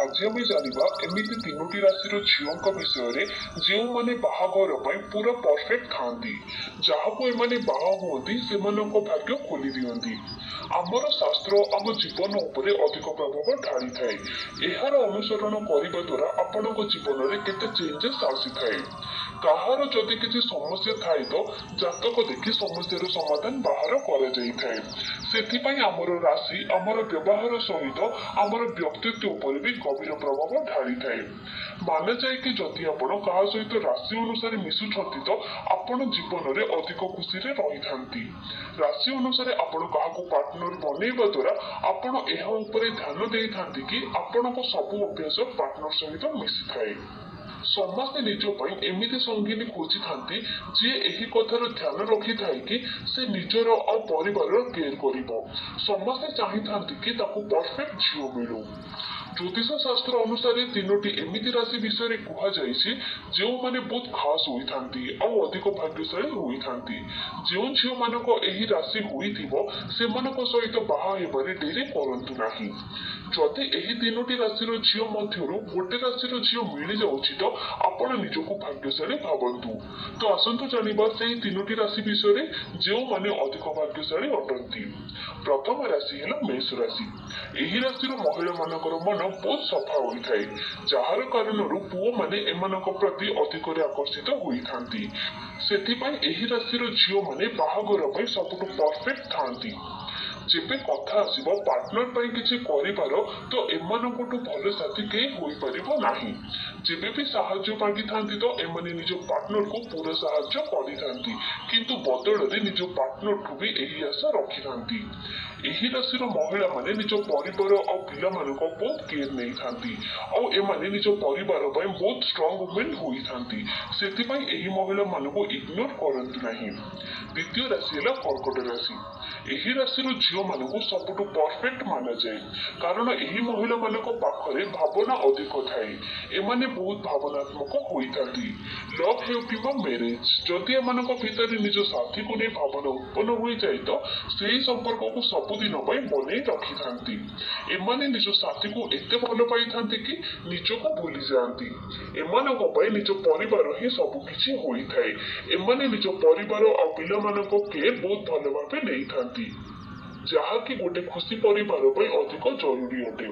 ଆଜି ଆମେ ଜାଣିବା ଏମିତି ତିନୋଟି ରାଶିର ଝିଅଙ୍କ ବିଷୟରେ, ଯେଉଁମାନେ ବାହାଘର ପାଇଁ ପୁରା ପରଫେକ୍ଟ ଥାଆନ୍ତି। ଯାହାକୁ ଏମାନେ ବାହା ହୁଅନ୍ତି, ସେମାନଙ୍କ ଭାଗ୍ୟ ଖୋଲି ଦିଅନ୍ତି। ଆମର ଶାସ୍ତ୍ର ଆମ ଜୀବନ ଉପରେ ଅଧିକ ପ୍ରଭାବ ଢାଳିଥାଏ। ଏହାର ଅନୁସରଣ କରିବା ଦ୍ୱାରା ଆପଣଙ୍କ ଜୀବନରେ କେତେ ଚେଞ୍ଜେସ୍ ଆସିଥାଏ। କାହାର ଯଦି କିଛି ସମସ୍ୟା ଥାଏ ତ ଜାତକ ଦେଖି ସମସ୍ୟାର ସମାଧାନ ବାହାର କରାଯାଇଥାଏ। ସେଥିପାଇଁ ଆମର ରାଶି ଆମର ବ୍ୟବହାର ସହିତ ଆମର ବ୍ୟକ୍ତିତ୍ୱ ଉପରେ ବି ଗଭୀର ପ୍ରଭାବ ଢାଳିଥାଏ। ମାନାଯାଏ କି ଯଦି ଆପଣ କାହା ସହିତ ରାଶି ଅନୁସାରେ ମିଶୁଛନ୍ତି ତ ଆପଣ ଜୀବନରେ ଅଧିକ ଖୁସିରେ ରହିଥାନ୍ତି। ରାଶି ଅନୁସାରେ ଆପଣ କାହାକୁ ପାର୍ଟନର ବନେଇବା ଦ୍ୱାରା ଆପଣ ଏହା ଉପରେ ଧ୍ୟାନ ଦେଇଥାନ୍ତି କି ଆପଣଙ୍କ ସବୁ ଅଭ୍ୟାସ ପାର୍ଟନର ସହିତ ମିଶିଥାଏ। ସମସ୍ତେ ନିଜ ପାଇଁ ଏମିତି ସଙ୍ଗିନୀ ଖୋଜିଥାନ୍ତି, ଯିଏ ଏହି କଥାର ଧ୍ୟାନ ରଖିଥାଏ କି ସେ ନିଜର ଆଉ ପରିବାରର କେୟାର କରିବ। ସମସ୍ତେ ଚାହିଁଥାନ୍ତି କି ତାକୁ ପରଫେକ୍ଟ ଝିଅ ମିଳୁ। ଜ୍ୟୋତିଷ ଶାସ୍ତ୍ର ଅନୁସାରେ ତିନୋଟି ଏମିତି ରାଶି ବିଷୟରେ କୁହାଯାଇଛି, ଯେଉଁମାନେ ବହୁତ ଖାସ ହୋଇଥାନ୍ତି ଆଉ ଅଧିକ ଭାଗ୍ୟଶାଳୀ ହୋଇଥାନ୍ତି। ଯେଉଁ ଝିଅମାନଙ୍କ ଏହି ରାଶି ହୋଇଥିବ, ସେମାନଙ୍କ ସହିତ ବାହା ହେବାରେ ଡେରି କରନ୍ତୁ ନାହିଁ। ଯଦି ଏହି ତିନୋଟି ରାଶିର ଝିଅ ମଧ୍ୟରୁ ଗୋଟେ ରାଶିର ଝିଅ ମିଳିଯାଉଛି ତ ଆପଣ ନିଜକୁ ଭାଗ୍ୟଶାଳୀ ଭାବନ୍ତୁ। ତ ଆସନ୍ତୁ ଜାଣିବା ସେହି ତିନୋଟି ରାଶି ବିଷୟରେ, ଯେଉଁମାନେ ଅଧିକ ଭାଗ୍ୟଶାଳୀ ଅଟନ୍ତି। ପ୍ରଥମ ରାଶି ହେଲା ମେଷ ରାଶି। ଏହି ରାଶିର ମହିଳାମାନଙ୍କର ମନ ବହୁତ ସଫା ହୋଇଥାଏ, ଯାହାର କାରଣରୁ ପୁଅମାନେ ଏମାନଙ୍କ ପ୍ରତି ଅଧିକରେ ଆକର୍ଷିତ ହୋଇଥାନ୍ତି। ସେଥିପାଇଁ ଏହି ରାଶିର ଝିଅମାନେ ବାହାଘର ପାଇଁ ସବୁଠୁ ପରଫେକ୍ଟ ଥାଆନ୍ତି। ଯେବେ କଥା ଆସିବ ପାର୍ଟନର ପାଇଁ କିଛି କରିବାର, ତ ଏମାନଙ୍କଠୁ ଭଲ ସାଥୀ କେହି ହୋଇପାରିବ ନାହିଁ। ଯେବେ ବି ସାହାଯ୍ୟ ମାଗିଥାନ୍ତି ତ ଏମାନେ ନିଜ ପାର୍ଟନରକୁ ପୁରା ସାହାଯ୍ୟ କରିଥାନ୍ତି, କିନ୍ତୁ ବଦଳରେ ନିଜ ପାର୍ଟନରଠୁ ବି ଏହି ଆଶା ରଖିଥାନ୍ତି। ଏହି ରାଶିର ମହିଳାମାନେ ନିଜ ପରିବାର ଆଉ ପିଲାମାନଙ୍କ ବହୁତ କେୟାର ନେଇଥାନ୍ତି ଆଉ ଏମାନେ ନିଜ ପରିବାର ପାଇଁ ବହୁତ ଷ୍ଟ୍ରଙ୍ଗ ଓମେନ୍ ହୋଇଥାନ୍ତି। ସେଥିପାଇଁ ଏହି ମହିଳାମାନଙ୍କୁ ଇଗ୍ନୋର କରନ୍ତୁ ନାହିଁ। ଦ୍ୱିତୀୟ ରାଶି ହେଲା କର୍କଟ ରାଶି। ଏହି ରାଶିର ଝିଅମାନଙ୍କୁ ସବୁଠୁ ପରଫେକ୍ଟ ମାନାଯାଏ, କାରଣ ଏହି ମହିଳାମାନଙ୍କ ପାଖରେ ଭାବନା ଅଧିକ ଥାଏ। ଏମାନେ ବହୁତ ଭାବନାତ୍ମକ ହୋଇଥାନ୍ତି। ଲଭ୍ ହେଉ କିମ୍ବା ମ୍ୟାରେଜ, ଯଦି ଏମାନଙ୍କ ଭିତରେ ନିଜ ସାଥୀକୁ ନେଇ ଭାବନା ଉତ୍ପନ୍ନ ହୋଇଯାଏ ତ ସେହି ସମ୍ପର୍କକୁ ସବୁଦିନ ପାଇଁ ବନେଇ ରଖିଥାନ୍ତି। ଏମାନେ ନିଜ ସାଥୀକୁ ଏତେ ଭଲ ପାଇଥାନ୍ତି କି ନିଜକୁ ଭୁଲି ଯାଆନ୍ତି। ଏମାନଙ୍କ ପାଇଁ ନିଜ ପରିବାର ହିଁ ସବୁ କିଛି ହୋଇଥାଏ। ଏମାନେ ନିଜ ପରିବାର ଆଉ ପିଲାମାନଙ୍କ କେୟାର ବହୁତ ଭଲ ଭାବେ ନେଇଥାନ୍ତି, ଯାହାକି ଗୋଟେ ଖୁସି ପରିବାର ପାଇଁ ଅଧିକ ଜରୁରୀ ଅଟେ।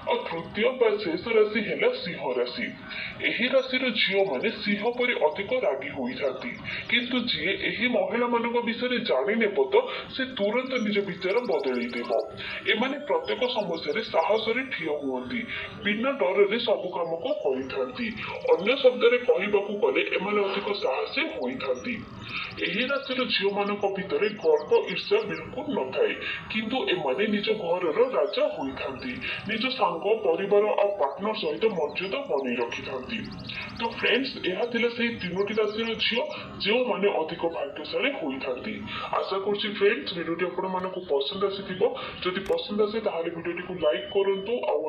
ଆଉ ତୃତୀୟ ବା ଶେଷ ରାଶି ହେଲା ସିଂହ ରାଶି। ଏହି ରାଶିର ଝିଅମାନେ ସିଂହ ପରି ଅଧିକ ରାଗି ହୋଇଥାନ୍ତି, କିନ୍ତୁ ଯିଏ ଏହି ମହିଳାମାନଙ୍କ ବିଷୟରେ ଜାଣିନେବ ତ ସେ ତୁରନ୍ତ ନିଜ ବିଚାର ବଦଳେଇ ଦେବ। ଏମାନେ ପ୍ରତ୍ୟେକ ସମସ୍ୟାରେ ସାହସରେ ଠିଆ ହୁଅନ୍ତି, ବିନା ଡରରେ ସବୁ କାମକୁ କରିଥାନ୍ତି। ଅନ୍ୟ ଶବ୍ଦରେ କହିବାକୁ ଗଲେ ଏମାନେ ଅଧିକ ସାହସୀ ହୋଇଥାନ୍ତି। ଏହି ରାଶିର ଝିଅମାନଙ୍କ ଭିତରେ ଗର୍ବ, ଈର୍ଷା ବିଲକୁଲ ନଥାଏ, କିନ୍ତୁ ଏମାନେ ନିଜ ଘରର ରାଜା ହୋଇଥାନ୍ତି। ନିଜ ସାଙ୍ଗ, ପରିବାର ଆଉ ପାର୍ଟନର ସହିତ ମର୍ଯ୍ୟାଦା ବନେଇ ରଖିଥାନ୍ତି। ତ ଫ୍ରେଣ୍ଡସ୍, ଏହା ଥିଲା ସେଇ ତିନୋଟି ରାଶିର ଝିଅ ଯେଉଁମାନେ ଅଧିକ ଭାଗ୍ୟଶାଳୀ ହୋଇଥାନ୍ତି। ଆଶା କରୁଛି ଫ୍ରେଣ୍ଡସ୍, ଭିଡ଼ିଓଟି ଆପଣମାନଙ୍କୁ ପସନ୍ଦ ଆସିଥିବ। ଯଦି ପସନ୍ଦ ଆସେ, ତାହେଲେ ଭିଡ଼ିଓଟିକୁ ଲାଇକ୍ କରନ୍ତୁ ଆଉ